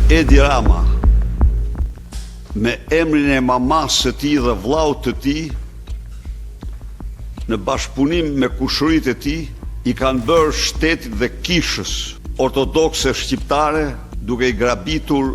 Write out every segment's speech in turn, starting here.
Edi Rama me emrin e mamasë së tij dhe vllaut të tij në bashkëpunim me kushërinjtë e tij i kanë bërë shtetit dhe kishës ortodokse shqiptare duke i grabitur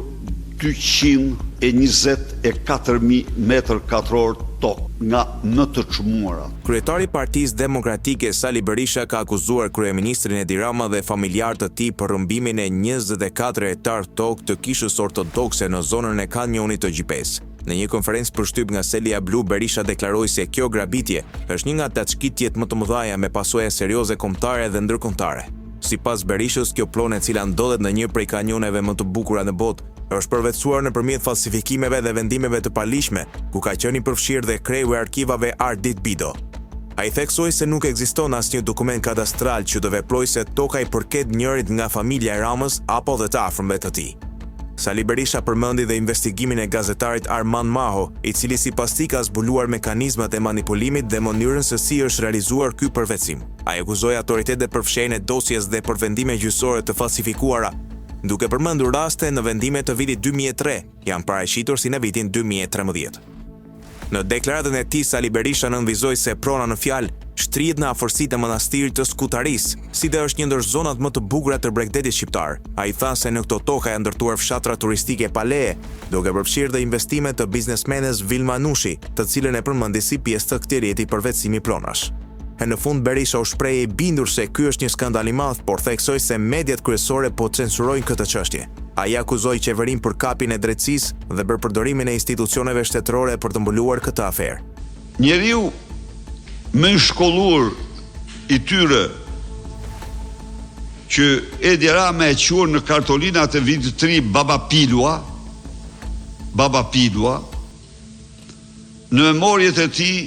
224.000 metër katror tokë nga më të çmuarat. Kryetari i Partisë Demokratike Sali Berisha ka akuzuar kryeministrin Edi Rama dhe familjarë të tij për rrëmbimin e 24 hektarë tokë të Kishës Ortodokse në zonën e Kanionit të Gjipesë. Në një konferencë për shtyp nga selia blu, Berisha deklaroi se kjo grabitje është një nga plaçkitjet më të mëdha me pasoja serioze kombëtare dhe ndërkombëtare. Sipas Berishës, kjo pronë e cila ndodhet në një prej kanioneve më të bukura në botë, është përvetësuar nëpërmjet falsifikimeve dhe vendimeve të paligjshme, ku ka qenë i përfshirë dhe kreu i arkivave Ardit Bido. Ai theksoi se nuk ekziston asnjë dokument kadastral që të veprojë se toka i përket njërit nga familja e Ramës apo dhe të afërmve të tij. Sali Berisha përmendi dhe investigimin e gazetarit Armand Maho, i cili sipas tij ka zbuluar mekanizmat e manipulimit dhe mënyrën se si është realizuar ky përvetësim. Ai akuzoi autoritetet për fshehjen e dosjes dhe për vendime gjyqësore të falsifikuara, duke përmendur raste në vendime të vitit 2003 janë paraqitur si në vitin 2013. Në deklaratën e tij, Sali Berisha nënvizoi se prona në fjalë shtrihet në afërsi të manastirit të Skutarisë, si dhe është një ndër zonat më të bukura të bregdetit shqiptar. Ai tha se në këto toka janë ndërtuar fshatra turistike pa leje, duke përfshirë dhe investime të biznesmenes Vilma Nushi, të cilën e përmendi si pjesë të këtij rrjeti përvetësimi pronash. E në fund Berisha u shpreh i bindur se ky është një skandal i madh, por theksoi se mediat kryesore po censurojnë këtë çështje. Ai akuzoi qeverinë për kapjen e drejtësisë dhe për përdorimin e institucioneve shtetërore për të mbuluar këtë aferë. Njeriu më i shkolluar i tyre që Edi Rama e quan në kartolinat e vitit të ri Baba Pilua, Baba Pilua, Në memoriet e tij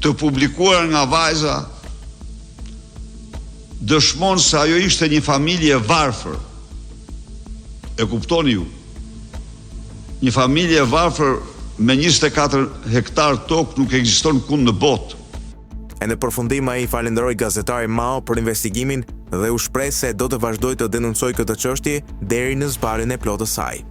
të publikuara nga vajza dëshmon se ajo ishte një familje e varfër. E kuptoni ju? Një familje e varfër me 24 hektar tokë nuk ekziston kund në botë. E në përfundim ai falënderoi gazetarin Maho për investigimin dhe u shpreh se do të vazhdojë të denoncojë këtë çështje deri në zbardhjen e plotë të saj.